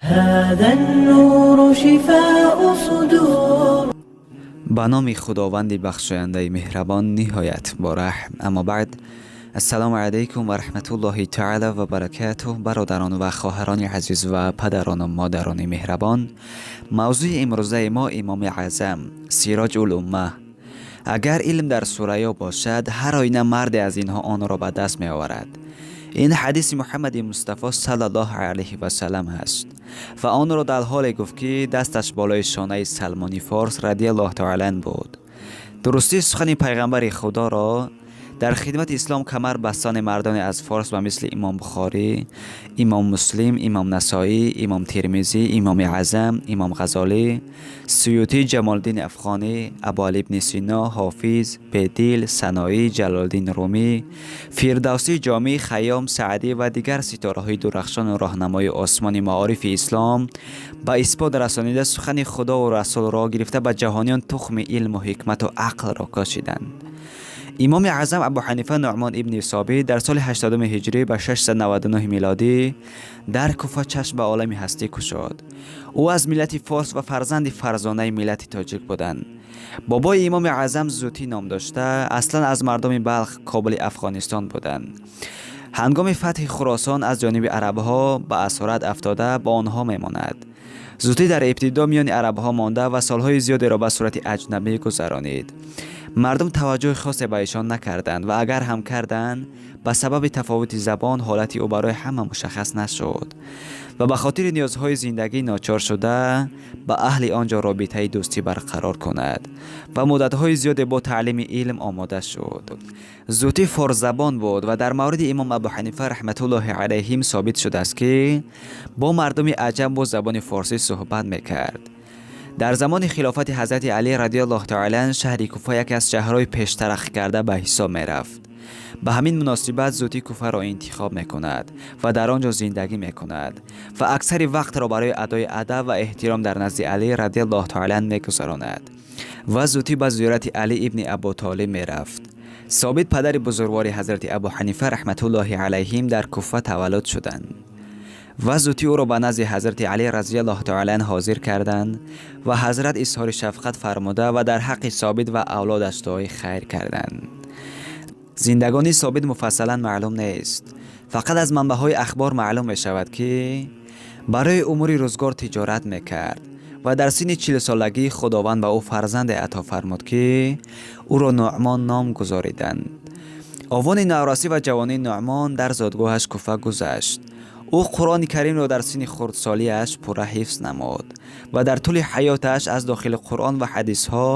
هذا النور شفاء صدور. Ба номи Худованди бахшояндаи меҳрабон, ниҳоят бораҳм. Аммо баъд, ассалому алайкум ва раҳматуллоҳи таала ва баракатуҳ. Бародарон ва хоҳарони азиз ва падарону модарони меҳрабон, мавзӯи имрӯзаи мо Имоми Аъзам, Сироҷул Умма. Агар илм дар Сурайё бошад, ҳар оина марде аз инҳо онро ба даст меоварад. Ин ҳадиси Муҳаммади Мустафо саллаллоҳу алайҳи васалам ҳаст ва онро дар ҳоле гуфт, ки дасташ болои шонаи Салмони Форс радиаллоҳу таала ан буд. Дурустии сухани пайғамбари Худоро дар хидмати ислом камар бастани мардоне аз форс ба мисли Имом Бухорӣ, Имом Муслим, Имом Насоӣ, Имом Термизӣ, Имоми Аъзам, Имом Ғазолӣ, Суютӣ, Ҷамолиддини Афғонӣ, Абуалӣ ибни Сино, Ҳофиз, Бедил, Саноӣ, Ҷалолиддин Румӣ, Фирдавсӣ, Ҷомӣ, Хайём, Саъдӣ ва дигар ситораҳои дурахшону роҳнамои осмони маорифи ислом ба исбот расонида, сухани Худову Расулро гирифта, ба ҷаҳониён тухми илму ҳикмату ақлро кошиданд. Имоми Аъзам Абу Ҳанифа Нуъмон ибни Собит дар соли 80 ҳиҷрӣ ба 699 милодӣ дар Куфа чашм ба олами ҳастӣ кушод. Ӯ аз миллати форс ва фарзанди фарзонаи миллати тоҷик буданд. Бобои Имоми Аъзам Зутӣ ном дошта, аслан аз мардуми Балх, Кобули Афғонистон буданд. Ҳангоми фатҳи Хуросон аз ҷониби арабҳо ба асорат афтода, бо онҳо мемонад. Зутӣ дар ибтидо миёни арабҳо монда ва солҳои зиёдеро ба сурати аҷнабӣ гузаронид. Мардум таваҷҷӯҳи хосе ба эшон накарданд ва агар ҳам карданд, ба сабаби тафовути забон ҳолати ӯ барои ҳама мушаххас нашуд ва ба хотири ниёзҳои зиндагӣ ночор шуда, ба аҳли он ҷо робитаи дӯстӣ барқарор кунад ва муддатҳои зиёде бо таълими илм омода шуд. Зутӣ форсзабон буд ва дар мавриди Имом Абу Ҳанифа раҳматуллоҳи алайҳим собит шудааст, ки бо мардуми аҷам бо забони форсӣ суҳбат мекард. Дар замони хилофати ҳазрати Алӣ радиаллоҳу таала ан шаҳри Куфа яке аз шаҳрҳои пештараққӣ карда ба ҳисоб мерафт. Ба ҳамин муносибат Зутӣ Куфаро интихоб мекунад ва дар он ҷо зиндагӣ мекунад ва аксари вақтро барои адои адаб ва эҳтиром дар назди Алӣ радиаллоҳу таала ан мегузаронад ва Зутӣ ба зиёрати Алӣ ибни Абутолиб мерафт. Собит, падари бузургвори ҳазрати Абу Ҳанифа раҳматуллоҳи алайҳим, дар Куфа таваллуд шуданд ва Зутӣ ӯро ба назди ҳазрати Алӣ разияллоҳу таала ан ҳозир карданд ва ҳазрат изҳори шафқат фармуда ва дар ҳаққи Собит ва авлодаш дуои хайр карданд. Зиндагонии Собит муфассалан маълум нест. Фақат аз манбаъҳои ахбор маълум мешавад, ки барои умури рӯзгор тиҷорат мекард ва дар синни 40-солагӣ Худованд ба ӯ фарзанде ато фармуд, ки ӯро Нуъмон ном гузориданд. Овони наврасӣ ва ҷавонии Нуъмон дар зодгоҳаш Куфа гузашт. Ӯ Қуръони Каримро дар синни хурдсолиаш пурра ҳифз намуд ва дар тӯли ҳаёташ аз дохили Қуръон ва ҳадисҳо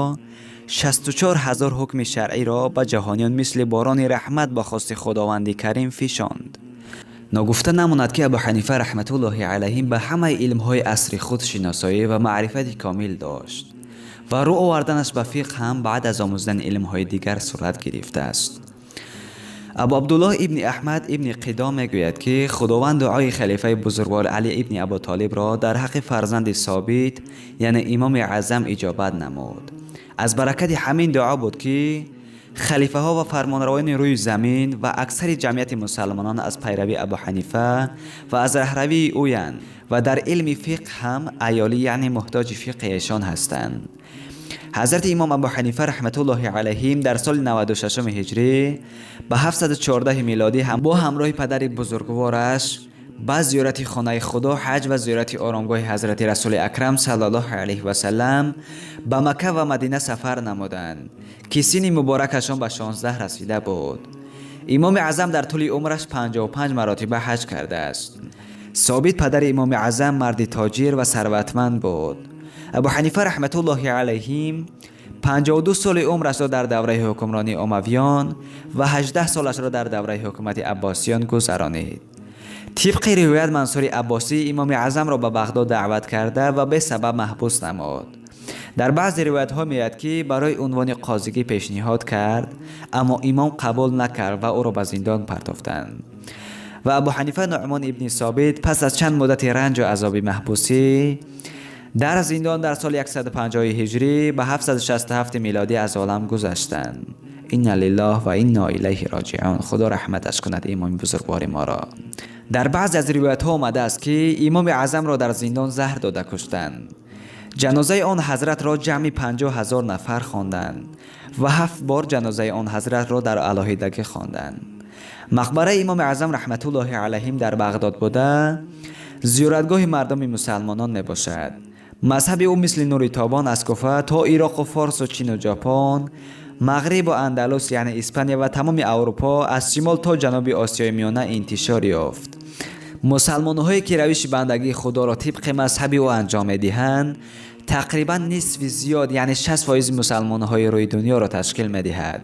64 000 ҳукми шаръиро ба ҷаҳониён мисли борони раҳмат ба хости Худованди Карим фишонд. Ногуфта намонад, ки Абу Ҳанифа раҳматуллоҳи алайҳим ба ҳамаи илмҳои асри худ шиносоӣ ва маърифати комил дошт ва рӯ оварданаш ба фиқҳ ҳам баъд аз омӯздани илмҳои дигар сурат гирифтааст. Абу Абдуллоҳ ибни Аҳмад ибни Қидом мегӯяд, ки Худованд дуои халифаи бузургвор Алӣ ибни Абутолибро дар ҳаққи фарзанди Собит, яъне Имоми Аъзам, иҷобат намуд. Аз баракати ҳамин дуо буд, ки халифаҳо ва фармонравоёни рӯи замин ва аксари ҷамъияти мусалмонон аз пайравии Абу Ҳанифа ва аз раҳравии ӯянд ва дар илми фиқҳ ҳам аёлӣ, яъне муҳтоҷи фиқҳи эшон ҳастанд. Ҳазрати Имом Абу Ҳанифа раҳматуллоҳи алайҳим дар соли 96 ҳиҷрӣ ба 714 милодӣ бо ҳамроҳи падари бузургвораш ба зиёрати хонаи Худо, ҳаҷ ва зиёрати оромгоҳи ҳазрати Расули Акрам саллаллоҳу алайҳи васалам ба Макка ва Мадина сафар намуданд, ки синни муборакашон ба 16 расида буд. Имоми Аъзам дар тӯли умраш 55 маротиба ҳаҷ кардааст. Собит, падари Имоми Аъзам, марди тоҷир ва сарватманд буд. Абу Ҳанифа раҳматуллоҳи алайҳим 52 соли умрашро дар давраи ҳукмронии Омавиён ва 18 солашро дар давраи ҳукумати Аббосиён гузаронид. Тибқи ривоят, Мансури Аббосӣ Имоми Аъзамро ба Бағдод даъват карда ва бесабаб маҳбус намуд. Дар баъзе ривоятҳо меояд, ки барои унвони қозигӣ пешниҳод кард, аммо имом қабул накард ва ӯро ба зиндон партофтанд. Ва Абу Ҳанифа Нуъмон ибни Собит пас аз чанд муддати ранҷу азоби маҳбусӣ дар зиндон дар соли 150 ҳиҷрӣ ба 767 милодӣ аз олам гузаштанд. Инна лиллаҳ ва инна илайҳи роҷиун. Худо раҳматаш кунад имоми бузургвори моро. Дар баъзе аз ривоятҳо омадааст, ки имоми аъзамро дар зиндон заҳр дода куштанд. Ҷанозаи он ҳазратро ҷамъи 50 000 нафар хонданд ва ҳафт бор ҷанозаи он ҳазратро дар алоҳидагӣ хонданд. Мақбараи имоми аъзам раҳматуллоҳи алайҳим дар Бағдод буда, зиёратгоҳи мардуми мусалмонон мебошад. Мазҳаби ӯ мисли нури тобон аз Куфа то Ироқу Форсу Чину Ҷопон, Мағрибу Андалус, яъне Испания, ва тамоми Аврупо, аз шимол то ҷануби Осиёи Миёна интишор ёфт. Мусалмонҳое, ки равиши бандагии худоро тибқи мазҳаби ӯ анҷом медиҳанд, тақрибан нисфи зиёд, яъне 60 фоизи мусалмонҳои рӯи дунёро ташкил медиҳад.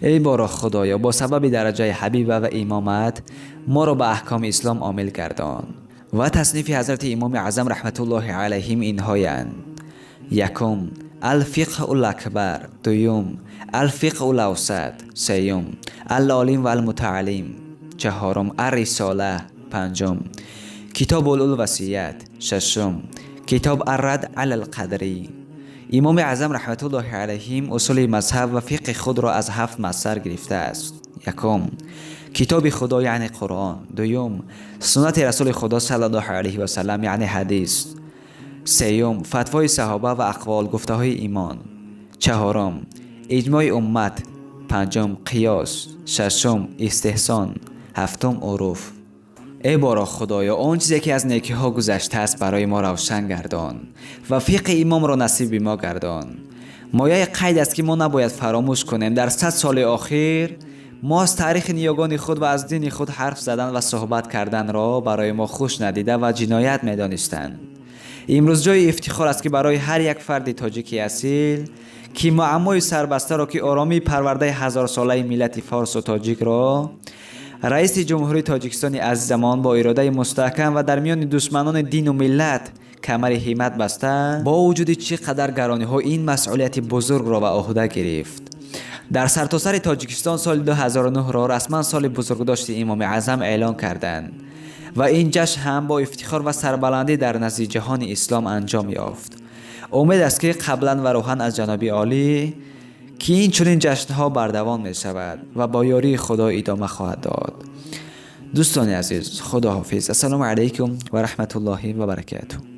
Эй боро Худоё, бо сабаби дараҷаи ҳабиба ва имомат моро ба аҳкоми ислом омил гардон. Ва таснифи ҳазрати имоми аъзам раҳматуллоҳи алайҳим инҳоянд: якум, Алфиқҳу лакбар, дуюм, Алфиқҳу лавсат, сеюм, Алолим ва алмутааллим, чаҳорум, Аррисола, панҷум, Китобул васият, шашум, Китоб Аррад ала лқадрӣ. Имоми аъзам раҳматуллоҳи алайҳим усули мазҳаб ва фиқҳи худро аз ҳафт масдар гирифтааст: якум, Китоби Худо, яъне Қуръон, дуюм, суннати Расули Худо саллаллоҳу алайҳи васалам, яъне ҳадис, сеюм, фатвои саҳоба ва ақвол, гуфтаҳои имон, чаҳорум, иҷмои уммат, панҷум, қиёс, шашум, истеҳсон, ҳафтум, уруф. Эй боро Худоё, он чизе, ки аз некиҳо гузаштааст, барои мо равшан гардон ва фиқҳи имомро насиби мо гардон. Мояи қайд аст, ки мо набояд фаромӯш кунем, дар 100 соли охир мо аз таърихи ниёгони худ ва аз дини худ ҳарф задан ва суҳбат карданро барои мо хуш надида ва ҷиноят медонистанд. Имрӯз ҷои ифтихор аст, ки барои ҳар як фарди тоҷики асил, ки муаммои сарбастаро, ки оромии парвардаи ҳазорсолаи миллати форсу тоҷикро раиси Ҷумҳурии Тоҷикистони азизамон бо иродаи мустаҳкам ва дар миёни душманони дину миллат камари ҳиммат баста, бо вуҷуди чӣ қадар гарониҳо ин масъулияти бузургро ба ӯҳда гирифт, дар сартосари Тоҷикистон соли 2009-ро расман соли бузургдошти имоми аъзам эълон карданд ва ин ҷашн ҳам бо ифтихор ва сарбаландӣ дар назди ҷаҳони ислом анҷом ёфт. Умед аст, ки қаблан ва рӯҳан аз ҷаноби олӣ, ки ин чунин ҷашнҳо бардавом мешавад ва бо ёрии Худо идома хоҳад дод. Дӯстони азиз, худоҳофиз. Ассалому алайкум ва раҳматуллоҳи ва баракатуҳ.